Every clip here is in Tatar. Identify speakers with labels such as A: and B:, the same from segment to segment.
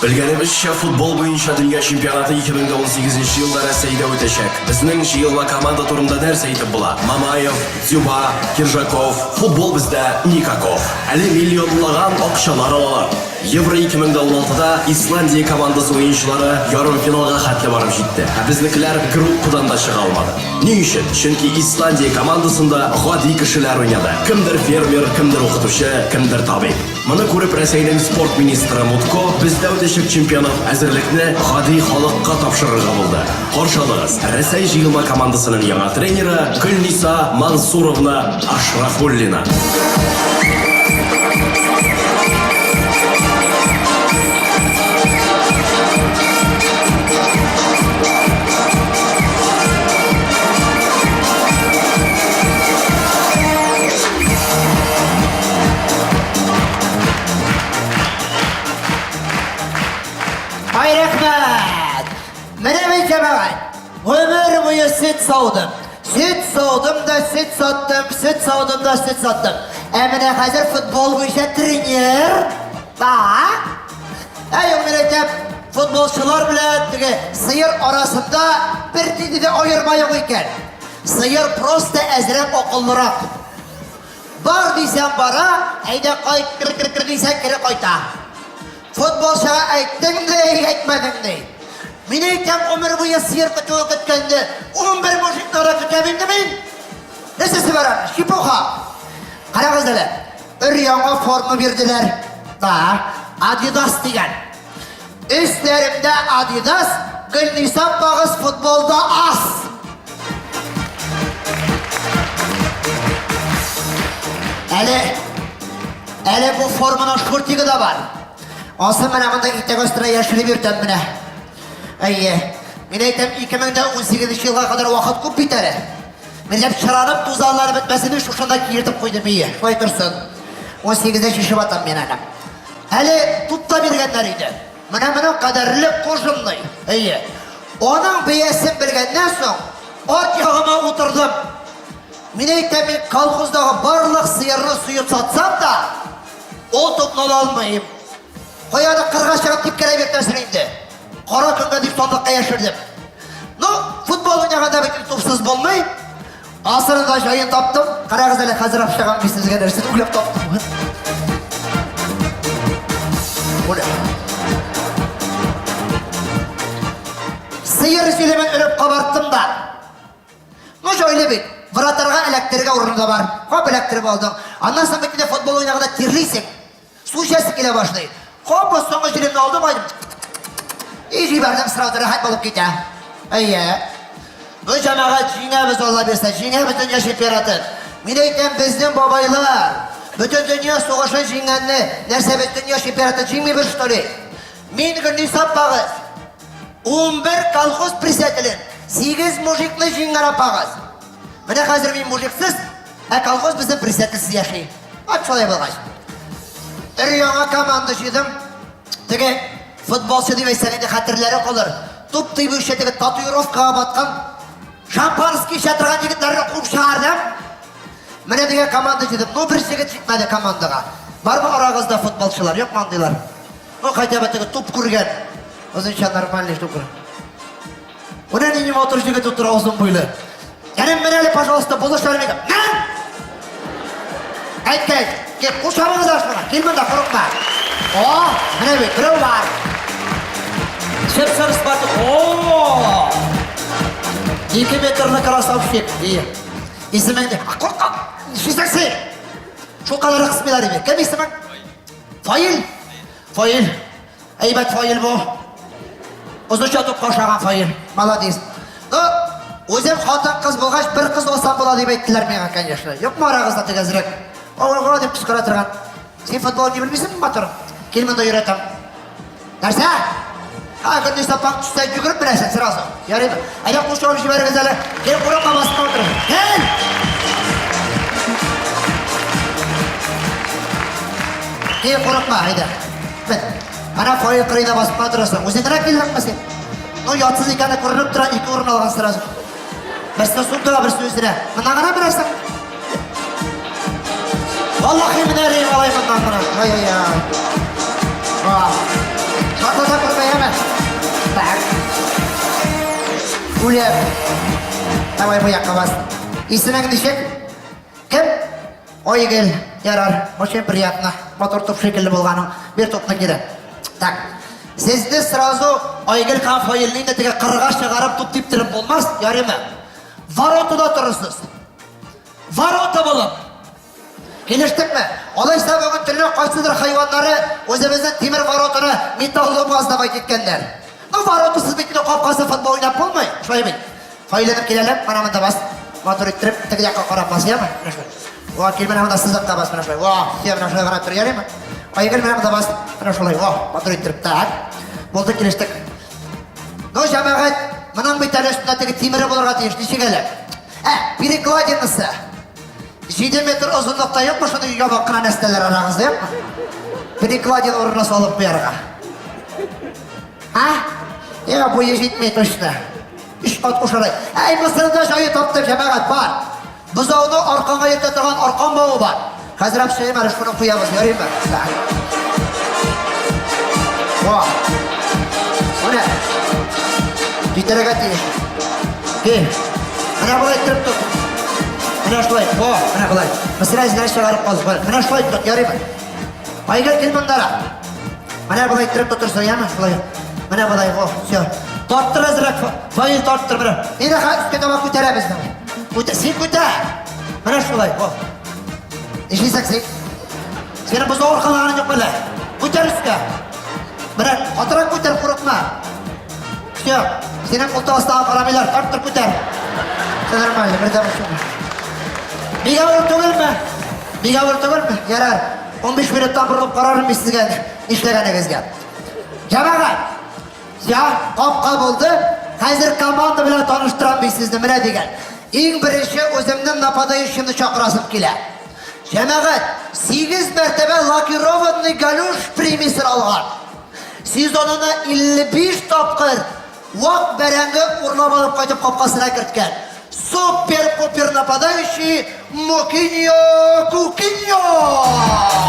A: Белгәнебезчә, футбол буенча дөнья чемпионаты 2018 елда Рәсәйдә үтәчәк. Безнең җыелма команда турында нәрсә әйтеп була? Мамаев, Дзюба, Киржаков, футбол бездә никаков. Әле миллионлаган акчалар алалар. Евро 2016-да Исландия командасы уенчылары ярымфиналга хәтле барып җитте, ә безнекеләр группадан да чыга алмады. Ни өчен? Чөнки Исландия командасында гади кешеләр уйнады. Кемдер фермер, кемдер укытучы, кемдер табиб. Моны күреп Рәсәйнең спорт министры Мутко бездә үтәчәк чемпионат әзерлекне гади халыкка тапшырырга булды. Каршы алыгыз, Рәсәй җыелма командасының яңа тренеры Гөлниса Мансуровна Ашрафуллина.
B: Ай, рәхмәт! Менә мин, җәмәгать, гомер буе сөт саудым. Сөт саудым да сөт саттым, сөт саудым да сөт саттым. Ә менә хәзер футбол буенча тренер. Да. Ә юк, мин әйтәм, футболчылар белән теге сыер арасында бер нинди дә аерма юк икән. Сыер просто әзрәк акыллырак. Бар дисәң бара, әйдә кайт, кер кер кер дисәң кире кайта. Футболчыга әйттең дә, әйтмәдең дә. Мин әйтәм, гомер буе сыер көтүе көткәнне, 11 мужиклары көтәм инде мин. Нәрсәсе бар аның? Чепуха. Карагыз әле, өр яңа форма бирделәр. Да, Adidas дигән. Өсләремдә Adidas, Гөлниса апагыз футболда ас. Әле әле бу форманың шортигы да бар. Ансы менә монда итәк астына яшереп йөртәм менә. Әйе. Мин әйтәм, 2018 елга кадәр вакыт күп бит әле. Менә чыранып тузанлары бетмәсен өчен шушында киертеп куйдым, ие. Шулай торсын. 18-дә чишеп атам мин аны. Әле туп та биргәннәр иде. Менә моның кадәрле кожанный. Әйе. Аның бәясен белгәннән соң, арт ягыма утырдым. Мин әйтәм, мин колхоздагы барлык сыерны суеп сатсам да, ул тупны ала алмыйм. Кая аны кырга чыгып типкәләп йөртәсең инде. Кара көнгә дип сандыкка яшердем. Ну, футбол уйнаганда бит тупсыз булмый. Асырында җаен таптым. Карагыз әле, хәзер общагам мин сезгә нәрсә уйлап таптым. Оля. Сыер җилемен өреп кабарттым да. Ну, җайлы бит. Вратарга эләктерергә урыны да бар. Кап эләктереп алдың. Аннан соң бит инде футбол уйнаганда тирлисең. Су эчәсе килә башлый. Капы соңгы җилемне алдым, айдым. И җибәрдем сразу, рәхәт булып китә. Әйе. Бу җәмәгать җиңәбез, Алла бирсә, җиңәбез дөнья чемпионатын. Мин әйтәм, безнең бабайлар бөтен дөнья сугышын җиңгәнне, нәрсә без дөнья чемпионатын җиңмибез, что ли? Мин Гөлниса апагыз, 11 колхоз председателен, 8 мужикны җиңгән апагыз. Менә хәзер мин мужиксыз, ә колхоз безнең председательсез яши. Ат шулай булгач. Өр яңа команда җыйдым. Теге футболчы дип әйтсәң инде хәтерләре калыр. Туп тибүче теге татуировкага баткан шампанский эчә торган егетләрне куып чыгардым. Менә дигән команда җыйдым. Ну, бер егет җитмәде командага. Бармы арагызда футболчылар? Юкмы андыйлар? Ну, хотя бы теге туп күргән. Озынча нормальный туп күргән. Менә нинди матур җегет утыра озын буйлы. Кәрим, менә әле, пожалуйста, булыш әле миңа. Мә! Әйт, әйт, кил, кул чабыгыз ашына. Кил монда, курыкма. О, менә бит, берәү бар. Чып-чып спорт. О! 2 метрлы красавчик. Ие. Исемең не? Курка. Нишлисең син? Шул кадәр кысмыйлар иде. Кем исемең? Фаил. Фаил. Әйбәт Фаил бу. Озынча тупка ошаган Фаил. Молодец. Ну, үзем хатын-кыз булгач, бер кыз алсам була дип әйттеләр миңа, конечно. Юкмы арагызда теге әзрәк? Ого дип кычкыра торган. Син футбол не белмисеңме, матур? Кил монда өйрәтәм. Нәрсә? Ха, көндез апаң төшсә йөгереп беләсең сразу. Ярыймы? Әйдә кул чабып җибәрегез әле. Кил, курыкма, басма утыр. Кил! Кил, курыкма, әйдә. Бет. Ана фойе кырыйда басып кына торасың. Үзең генә килдеңме син? Ну, ятсыз икәне күренеп тора, ике урын алган сразу. Берсе сумкага, берсе үзенә. Моннан гына беләсең. Валлахи менә рейм алай моннан гына. Ай-ай-ай. Шартлата. яме. Так. Үләм. Давай бу якка бас. Исемең ничек? Кем? Айгөл. Ярар. Очень приятно. Матур туп шикелле булганың. Бир тупны кире. Так. Сезне сразу Айгөл һәм Фаилне инде теге кырга чыгарып туп типтереп булмас, ярыймы? Воротада торырсыз. Ворота булып. Килештекме? Алайса бүген төнлә кайсыдыр хайваннары үзебезнең тимер воротаны металлоломга сдавать иткәннәр. Ну, воротасыз бит инде капкасы футбол уйнап булмый. Шулай бит. Файланып киләләр, менә монда бас. Матур иттереп, теге якка карап бас, яме? Менә шулай. Во, кил менә монда сызыкка бас, менә шулай. Во, все, менә шулай карап тор, ярыймы? Айгөл менә монда бас. Менә шулай. Во, матур иттереп. Так. Булды, килештек. Ну, җәмәгать, моның бит әле өстендә теге тимере булырга тиеш. Ничек әле? Ә, перекладинасы. 7 метр озынлыкта юкмы шундый ябык кына нәрсәләр арагызда юкмы? Перекладина урынына салып куярга. А? Я буе җитми точно. Өч кат кушарай. Әй, Мысырда җае таптым, җәмәгать, бар. Бозауны арканга йөртә торган аркан бавы бар. Хәзер әпшәем әле шуны куябыз, ярыймы? Во. Менә. Китерергә тиеш. Кил. Менә болай иттереп тот. Менә шулай. Во, менә болай. Мысыр әзләр чыгарып кал. Менә шулай тот, ярыймы? Айгөл, кил мондарак. Менә болай иттереп тотырсың, яме? Шулай. Менә болай, во, все. Тарттыр әзрәк, Фаил тарттыр менә. Инде хәзер өскә таба күтәрәбез давай. Күтә, син күтәр. Менә шулай, во. Нишлисең син? Синең бозау аркалаганың юк әле. Күтәр өскә. Менә, катырак күтәр, курыкма. Все, синең култык астыңа карамыйлар, тарттыр, күтәр. Все нормально, бер дә борчылма. Бик авыр түгелме? Бик авыр түгелме? Ярар. 15 минуттан борылып карармын мин сезгә нишләгәнегезгә. Җәмәгать, я, капка булды. Хәзер команда белән таныштырам мин сезне, менә дигән. Иң беренче үземнең нападающийны чакырасым килә. Җәмәгать, 8 мәртәбә лакированный галюш премиясен алган. Сезонына 55 тапкыр вак бәрәңге урлап алып кайтып капкасына керткән. Супер-пупер нападающий Мокиньо Кукиньо!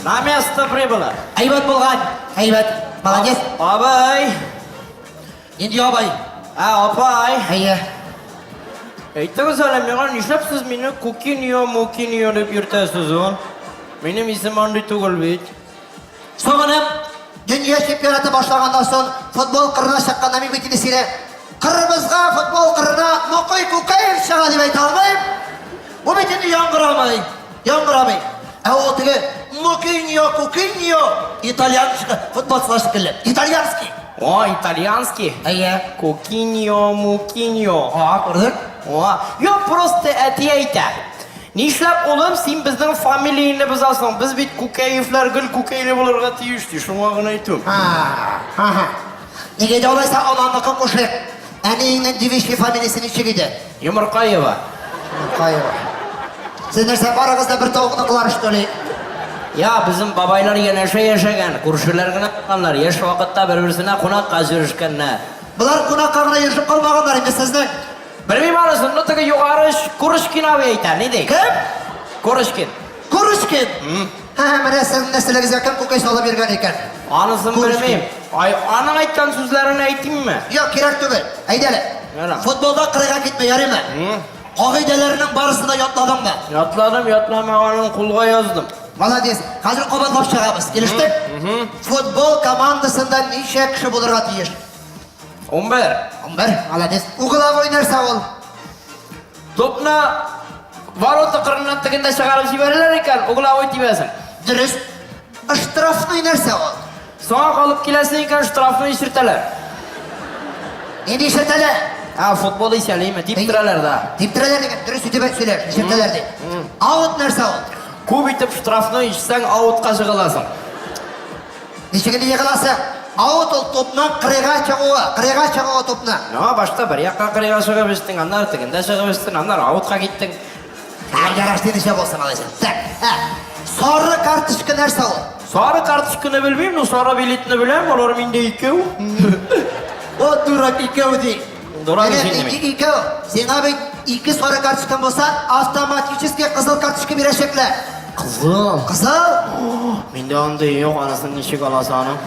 C: На место прибыла.
B: Әйбәт булган, әйбәт. Молодец.
C: Абый.
B: Нинди абай?
C: Ә, апай.
B: Әйе.
C: Әйтегез әле миңа, нишләп сез мине Кукиньо, Мукиньо дип йөртәсез ул? Минем исем андый түгел бит.
B: Соңыннан дөнья чемпионаты башлаганнан соң футбол кырына чыкканда мин бит инде сине кырыбызга футбол кырына Мокый Кукаев чыга дип әйтә алмыйм. Бу бит инде яңгырамый. Яңгырамый. Ә ул теге Мукиньо, Кукиньо итальянский футболчылар шикелле. Итальянский.
C: О, итальянский.
B: Әйе.
C: Кукиньо, Мукиньо.
B: А, күрдең?
C: О, юк, просто әти әйтә. Нишләп, улым, син безнең фамилияне бозасың? Без бит Кукаевлар гел Кукайлы булырга тиеш, ди. Шуңа гына әйтүем.
B: Ага. Нигә дә алайса ананыкын кушыйк. Әниеңнең девичья фамилиясе ничек иде?
C: Йомыркаева.
B: Йомыркаева. Сез нәрсә, барыгыз да бер тавыкныкылар, что ли?
C: Я, безнең бабайлар янәшә яшәгән, күршеләр генә булганнар. Яшь вакытта бер-берсенә кунакка йөрешкәннәр.
B: Болар кунакка гына йөрешеп калмаганнар инде сезнең.
C: Белмим анысын, ну теге югары оч Курочкин абый әйтә, ни ди?
B: Кем?
C: Курочкин.
B: Курочкин? Һә, менә сезнең нәселегезгә кем күкәй салып йөргән икән?
C: Анысын
B: Курочкин.
C: белмим. Ай, аның әйткән сүзләрен әйтимме?
B: Юк, кирәк түгел. Әйдә әле.
C: Ярар.
B: Футболда кырыйга китмә, ярыймы? Кагыйдәләрнең барысын да ятладыңмы?
C: Ятладым, ятламаганын кулга яздым.
B: Молодец. Хәзер кабатлап чыгабыз. Килештек? Футбол командасында ничә кеше булырга тиеш?
C: 11.
B: 11. Молодец. Угловой нәрсә ул?
C: Тупны ворота кырыннан тегендә чыгарып җибәрәләр икән, угловой тибәсең.
B: Дөрес. Штрафной нәрсә ул?
C: Соңа калып киләсең икән, штрафны ишертәләр.
B: Нинди ишертәләр?
C: А, футбол исәлиме? Типтерәләр да.
B: Типтерәләр дигән, дөрес итеп сөйлә, ишертәләр ди. Аут нәрсә ул?
C: Күп итеп штрафны ишсәң, аутка жыгыласың.
B: Ничек инде егыласы? Аут ул тупның кырыйга чыгуы, кырыйга чыгуы тупның.
C: Ну, башта бер якка кырыйга чыгып эчтең, аннары тегендә чыгып эчтең, аннары аутка киттең.
B: Ә, ярар, синеңчә булсын алайса. Так, ә, сары карточка нәрсә ул?
C: Сары карточканы белмим, но сары билетны беләм, алар миндә икәү.
B: О, дурак, икәү ди.
C: Дурак
B: Әнә,
C: ич инде мин.
B: Икәү. Сиңа бит ике сары карточкаң булса, автоматически кызыл карточка бирәчәкләр.
C: Кызыл.
B: Кызыл?
C: Миндә андый юк, анысын ничек аласы аның?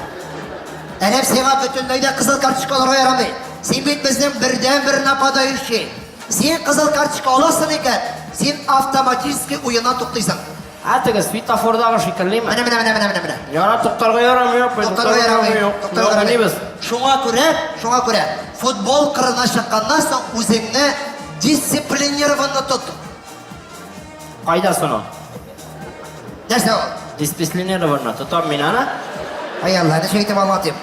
B: Әле сиңа бөтенләй дә кызыл карточка алырга ярамый. Син бит безнең бердәнбер нападающий. Син кызыл карточка аласың икән, син автоматически уеннан туктыйсың.
C: Ә теге светофордагы шикеллеме?
B: Менә, менә, менә, менә, менә, менә.
C: Яра, туктарга ярамый, юк,
B: Туктарга ярамый. Туктарга ярамый.
C: Уйныйбыз.
B: Шуңа күрә, шуңа күрә футбол кырына чыкканнан соң үзеңне дисциплинированно тот.
C: Кайда соң ул?
B: Нәрсә ул?
C: Дисциплинированно тотам мин аны.
B: Ай Алла, ничек итеп аңлатыйм?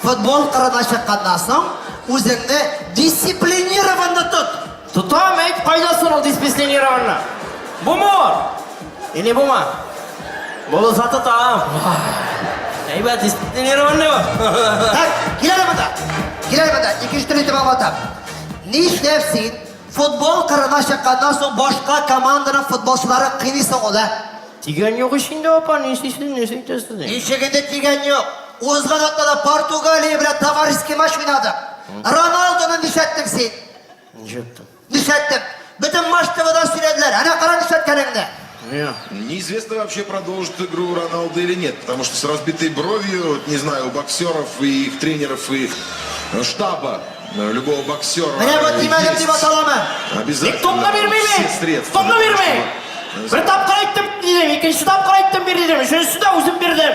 B: Футбол кырына чыкканнан соң үзеңне дисциплинированно тот.
C: Тотам, әйт, кайда соң ул дисциплинированно? Бумы ул? Или бума? Булса тотам. Әйбәт, дисциплинированный бу.
B: Так, кил әле монда. Кил әле монда. Икенче төрле итеп аңлатам. Нишләп син футбол кырына чыкканнан соң башка команданың футболчыларын кыйныйсың ул, ә?
C: Тигән юк ич инде, апа, нишлисез, нәрсә әйтәсез?
B: Ничек инде тигән юк? Узган атнада Португалия белән товарищеский матч уйнадык. Роналдоны нишләттең син?
C: Нишләттем?
B: Нишләттем? Бөтен Матч ТВдан сөйләделәр. Әнә кара нишләткәнеңне.
D: Неизвестно вообще, продолжит игру Роналдо или нет, потому что с разбитой бровью, вот не знаю, у боксеров и их тренеров и штаба любого боксера
B: Менә бу тимәдем
D: есть
B: дип аталамы?
D: обязательно
C: Тик тупны бирмим
D: все
C: мин!
D: средства.
C: Тупны
D: для того,
C: бирмим!
D: чтобы,
C: Бер тапкыр әйттем, дидем, икенче тапкыр әйттем, бир дидем, өченчесе дә үзем бирдем.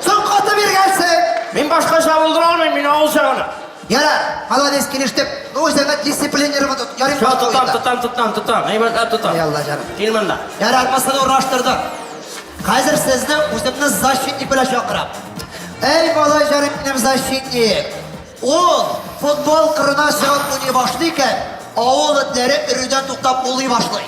B: Соң каты биргәнсең.
C: Мин башкача булдыра алмыйм, мин авылча гына.
B: Ярар, молодец, килештек. Ну, үзеңне дисциплинированно тот. Ярый,
C: Всё,
B: башка
C: тотам,
B: уенда.
C: тотам, тотам, тотам. Әйбәтләп тотам.
B: Ай Алла җаным.
C: Кил монда.
B: Ярар, монысын урнаштырдык. Хәзер сезне үземне защитник белән чакырам. Эй, малай җаным, минем защитник. Ул футбол кырына чыгып уйный башлый икән, авыл этләре өрүдән туктап улый башлый.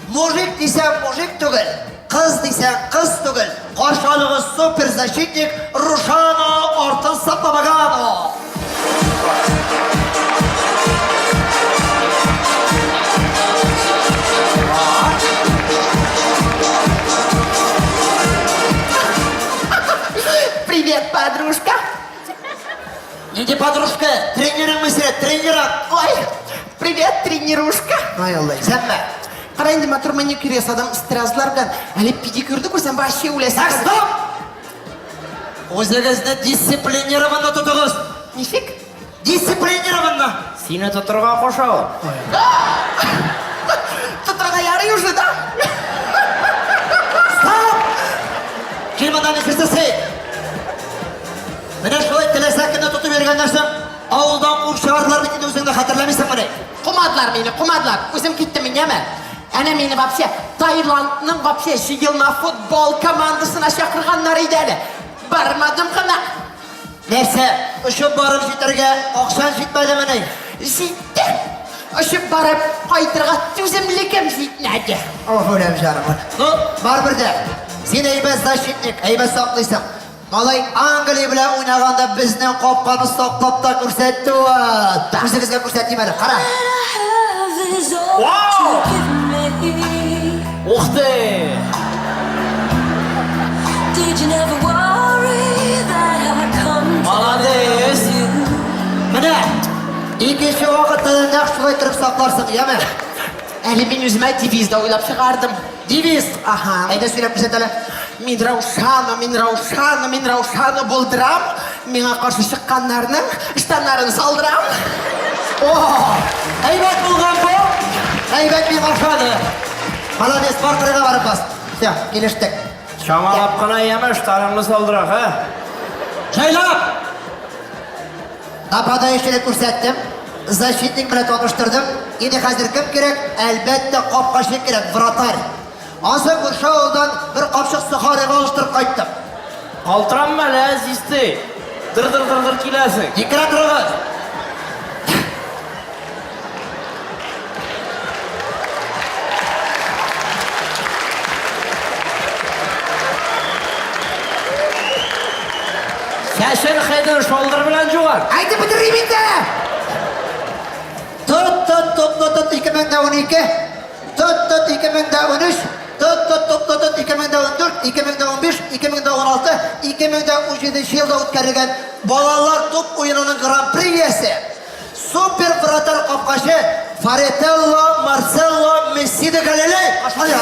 B: Мужик дисәң мужик түгел, кыз дисәң кыз түгел. Каршы алыгыз супер защитник Рушано Артын Сапамагано.
E: Привет, подружка.
B: Нинди подружка, тренерың сине, тренерың.
E: Ой, привет, тренерушка.
B: Ай Алла, исәнме?
E: Кара инде, матур маникюр ясадым, стразлар белән. Әле педикюрды күрсәң, вообще үләсең.
B: Так, стоп! Үзегезне дисциплинированно тотыгыз.
E: Ничек?
B: Дисциплинированно.
C: Сине тотырга куша ул.
E: Тотырга ярый уже, да?
B: Стоп! Кил монда, нишлисең син? Менә шулай теләсә кемне тотып йөргәннән соң, авылдан куып чыгардылар бит инде үзеңне, хәтерләмисеңмени?
E: Кумадылар мине, кумадылар. Үзем киттем мин, яме. Әнә мине вообще Таиландның вообще җыелма футбол командасына чакырганнар иде әле. Бармадым гына.
B: Нәрсә, очып барып җитәргә акчаң җитмәдемени?
E: Җитте. Очып барып кайтырга түземлегем җитмәде.
B: Ох, үләм җаным. Ну, барыбер дә, син әйбәт защитник, әйбәт саклыйсың. Малай Англия белән уйнаганда безнең капканы саклап та күрсәтте ул. Үзегезгә күрсәтим әле, кара.
C: Вау! Ух ты!
F: Did you never worry that I'd come to
C: Молодец!
F: you?
B: Менә, икенче вакытта да нәкъ шулай торып сакларсың, яме?
E: Әле мин үземә девиз дә уйлап чыгардым.
B: Девиз.
E: Аһа.
B: Әйдә сөйләп күрсәт әле.
E: Мин Раушана, мин Раушана, мин Раушана булдырам. Миңа каршы чыкканнарның штаннарын салдырам.
B: О, әйбәт булган бу. Әйбәт, миңа ошады. Молодец, бар кырыйга барып бас. Все, килештек.
C: Чамалап кына яме, штаныңны салдыра, ха?
B: Җайлап! Нападающийны күрсәттем. Защитник белән таныштырдым. Инде хәзер кем кирәк? Әлбәттә, капкачы кирәк, вратарь. Ансы күрше авылдан бер капчык сухарига алыштырып кайттым.
C: Калтыранма әле, систи. Дыр-дыр-дыр-дыр киләсең.
B: Икрә торыгыз.
C: Чәчен head and shoulder белән юган.
B: Әйтеп бетерим инде! Тот, тот, тот, тот, тот, 2012. Тот, тот, 2013. Тот, тот, тот, тот, тот, 2014, 2015, 2016, 2017 елда үткәрелгән балалар туп уенының гран-при иясе. Супер вратарь капкачы Фаретелло Марселло Месси де Галилей. Башлады.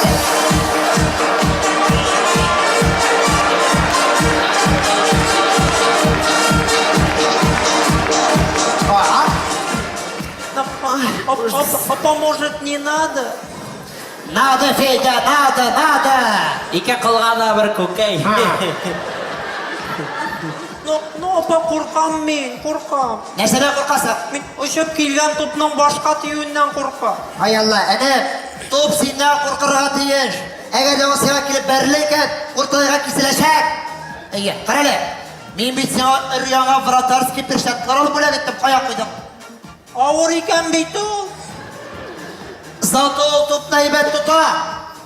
E: Апа, может, не надо?
B: Надо, Федя, надо, надо.
C: Ике кылга да бер күкәй.
E: Ну, ну, апа, куркам мин, куркам.
B: Нәрсәдән куркасың?
E: Мин очып килгән тупның башка тиюеннән куркам.
B: Ай Алла, әнә, туп синнән куркырга тиеш. Әгәр дә ул сиңа килеп бәрелә икән, урталайга киселәчәк. Әйе, кара әле. Мин бит сиңа өр-яңа вратарский перчаткалар алып бүләк иттем, кая куйдың?
E: Авыр икән бит ул.
B: Зато ул тупны әйбәт тота.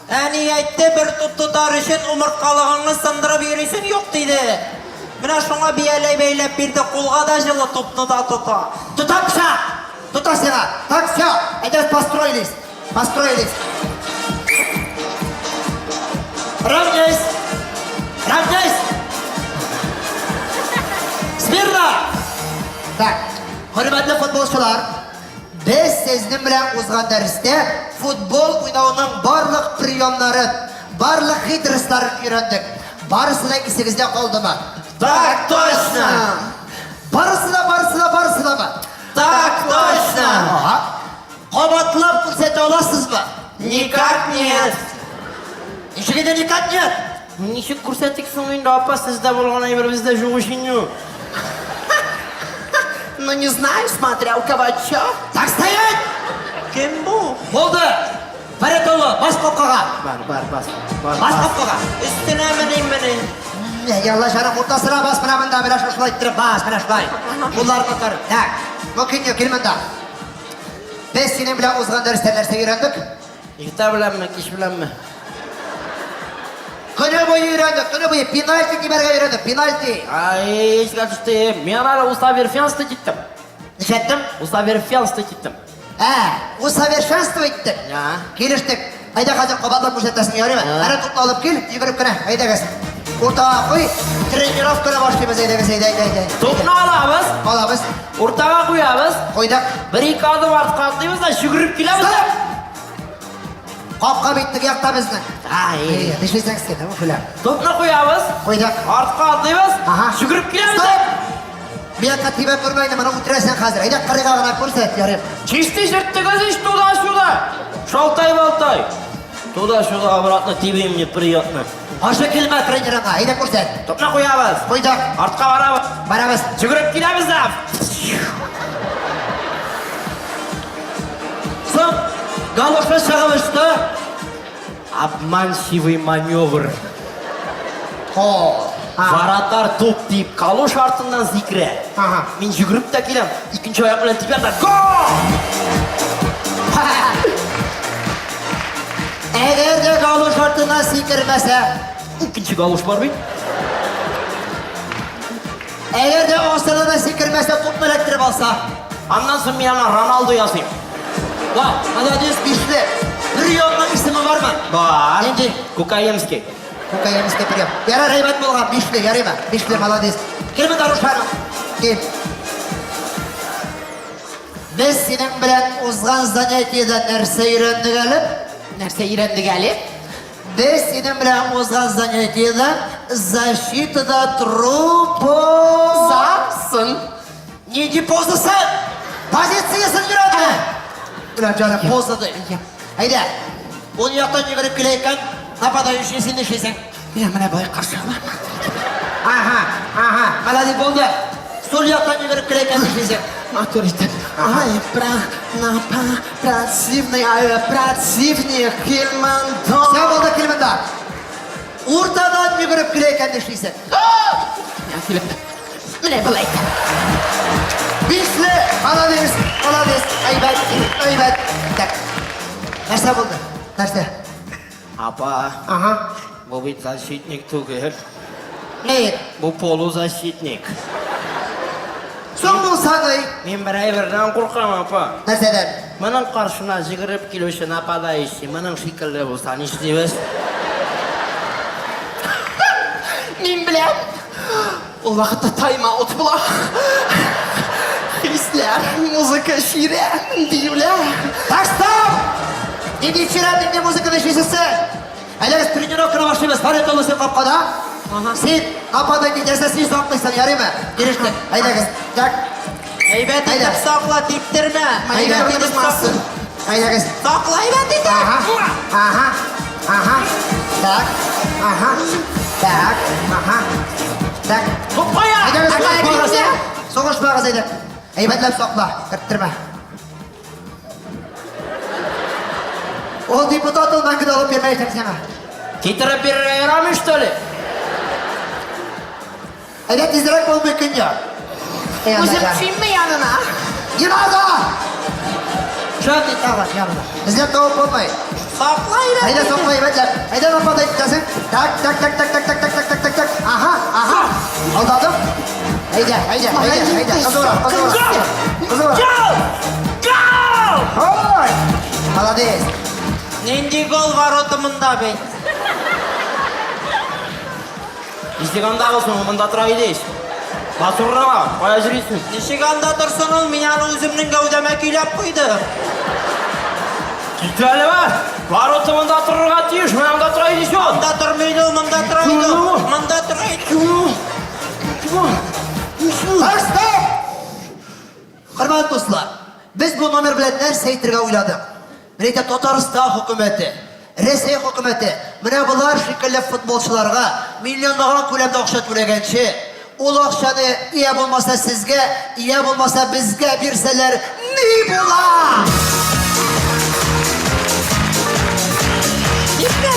E: Әни әйтте, бер туп тотар өчен умырткалыгыңны сындырып йөрисең юк, диде. Менә шуңа бияләй бәйләп бирде, кулга да җылы, тупны да тота.
B: Тота пычак! Тота сиңа. Так, все, әйдәгез построились. Построились. Равняйсь! Равняйсь! Смирно! Так, хөрмәтле футболчылар, без сезнең белән узган дәрестә футбол уйнауның барлык приемнарын, барлык хитростларын өйрәндек. Барысы да исегездә калдымы?
C: Так точно!
B: Барысы да, барысы да, барысы дамы?
C: Так точно!
B: Ага. Кабатлап күрсәтә аласызмы?
C: Никак нет!
B: Ничек инде никак нет?
C: Ничек күрсәтик соң инде, апа, сездә булган әйбер бездә юк ич инде.
E: Ну, не знаю, смотря у кого чё.
B: Так стоять!
E: Кем бу?
B: Булды! Фаретулло, бас капкага!
C: Бар, бар, бас. Бар,
B: Бас капкага!
E: Өстенә меним меним.
B: Ялла җаным, уртасына бас, менә монда, менә шушылай иттереп бас, менә шулай. Кулларны тор. Так, Мөкиньо, кил монда. Без синең белән узган дәрестә нәрсә өйрәндек?
C: Иртә беләнме, кич беләнме?
B: Көне буе өйрәндек, көне буе пенальти тибәргә өйрәндек, пенальти.
C: Ай, искә төште. Мин аны усовершенствовать иттем.
B: Нишләттем?
C: Усовершенствовать иттем.
B: Ә, усовершенствовать иттек.
C: Я.
B: Килештек. Әйдә хәзер кабатлап күрсәтәсең, ярыймы? Әнә тупны алып кил, йөгереп кенә, әйдәгез. Уртага куй, тренировканы башлыйбыз, әйдәгез, әйдә, әйдә, әйдә.
C: Тупны алабыз,
B: Алабыз,
C: уртага куябыз.
B: куйдык.
C: Бер-ике адым артка атлыйбыз да йөгереп киләбез.
B: Стоп! Капка бит теге якта безнең.
C: Ай.
B: Әй, нишлисең син, үфлә.
C: Тупны куябыз.
B: Куйдык.
C: Артка атлыйбыз.
B: Ага.
C: Йөгереп киләбез.
B: Стоп! Бу якка тибә күрмә инде, моны үтерәсең хәзер. Әйдә, кырыйга гына күрсәт, ярый.
C: Чистый җырттыгыз ич туда-сюда. Шалтай-болтай. Туда-сюда обратно тебе мне приятно.
B: Ашы килмә тренерыңа, әйдә күрсәт.
C: Тупны куябыз.
B: Куйдык.
C: Артка барабыз.
B: Барабыз.
C: Йөгереп киләбез дә.
B: Соң, галошы чыгып очты.
C: Обманчивый маневр.
B: О,
C: Вратарь туп дип калош артыннан сикерә.
B: Ага.
C: Мин йөгереп тә киләм. Икенче аяк белән тибәм дә гол!
B: Әгәр дә галош артыннан сикермәсә,
C: Икенче галош бар бит.
B: әгәр дә асылына сикермәсә, тупны эләктереп алса.
C: Аннан соң мин аңа Роналду ясыйм.
B: Ва, молодец, бишле. Приемның исеме бармы?
C: Бар.
B: Нинди?
C: Кукаемский.
B: Кукаемский прием. Ярар, әйбәт булган, бишле, ярыймы? Бишле, молодец. Кил монда, Рушанов. Кил. Без синең белән узган занятиедә нәрсә өйрәндек әле?
E: Нәрсә өйрәндек әле?
B: Без синең белән узган занятиедә защитада тору по...
E: Засын.
B: Нинди позасы? Позициясын өйрәндек. Белән җаным, поза ди. Әйдә. Ул яктан йөгереп килә икән, нападающий син нишлисең?
E: Менә менә болай каршы алам.
B: Ага, ага, молодец булды. Сул яктан йөгереп килә икән нишлисең?
E: Матур итеп. Ай, пра, на, па, противный, ай, противник, кил монда.
B: Все булды, кил монда. Уртадан йөгереп килә икән нишлисең?
E: Менә килеп. Менә болай итеп.
B: Бишле, молодец, молодец, әйбәт, әйбәт. Так. Нәрсә булды? Нәрсә?
C: Апа,
B: Ага.
C: бу бит защитник түгел.
B: Ни?
C: Бу полузащитник.
B: Соң булса ни?
C: Мин бер әйбердән куркам, апа.
B: Нәрсәдән?
C: Моның каршына йөгереп килүче нападающий моның шикелле булса нишлибез?
E: Мин беләм. Ул вакытта тайм-аут була. Хис Егетләр, музыка чирә, диюләр.
B: Так, стоп! Нинди чирә, нинди музыканы эшлисез сез? Әйдәгез, тренировканы башлыйбыз. Фәрит улы, син капкада. Син капкада китәсең, син саклыйсың, ярыймы? Килештек. Әйдәгез. Так.
E: Әйбәт
B: Әйдә.
E: итеп сакла, типтермә.
B: Әйдә.
E: Әйбәт итеп сакла.
B: Әйдәгез.
E: Сакла әйбәт итеп.
B: Ага. Ага. Ага. Так. Ага. Так. Ага. Так.
C: Туп кая?
B: Әйдәгез,
E: Ага,
B: сугышмагыз.
E: әйдә.
B: Сугышмагыз, әйдә. Әйбәтләп сакла, керттермә. Ул депутат ул мәңге дә алып бирмәячәк сиңа.
C: Китереп бирергә ярамый, что ли?
B: Әйдә тизрәк булмый көн я.
E: Үзем төшимме янына?
B: Не надо! Жан ит тагын янына. Эзләп табып булмый.
E: Сакла әйбәт
B: Әйдә
E: итеп.
B: сакла әйбәтләп. Әйдә нападай итәсең. Так, так, так, так, так, так, так, так, так, так, так. Ага, ага. Алдадым. Әйдә, әйдә, әйдә, әйдә. Кызура, кызура. Кызура.
C: Гол! Гол!
B: Ой! Молодец.
E: Нинди гол ворота монда бит?
C: Ничек анда булсын, монда тора идеш. Басурга, кая йөрисең?
E: Ничек анда торсын ул, мин аны үземнең гәүдәмә көйләп куйдым.
C: Кит әле бар. Ворота монда торырга тиеш, менә анда тора идеш ул.
E: Монда тормый ул, монда тора иде ул. Монда тора иде.
B: Так, стоп! Хөрмәтле дуслар, без бу номер белән нәрсә әйтергә уйладык? Менә әйтә Татарстан хөкүмәте, Рәсәй хөкүмәте, менә болар шикелле футболчыларга миллионлаган күләмдә акча түләгәнче, ул акчаны я булмаса сезгә, я булмаса безгә бирсәләр, ни була?
E: Китмә!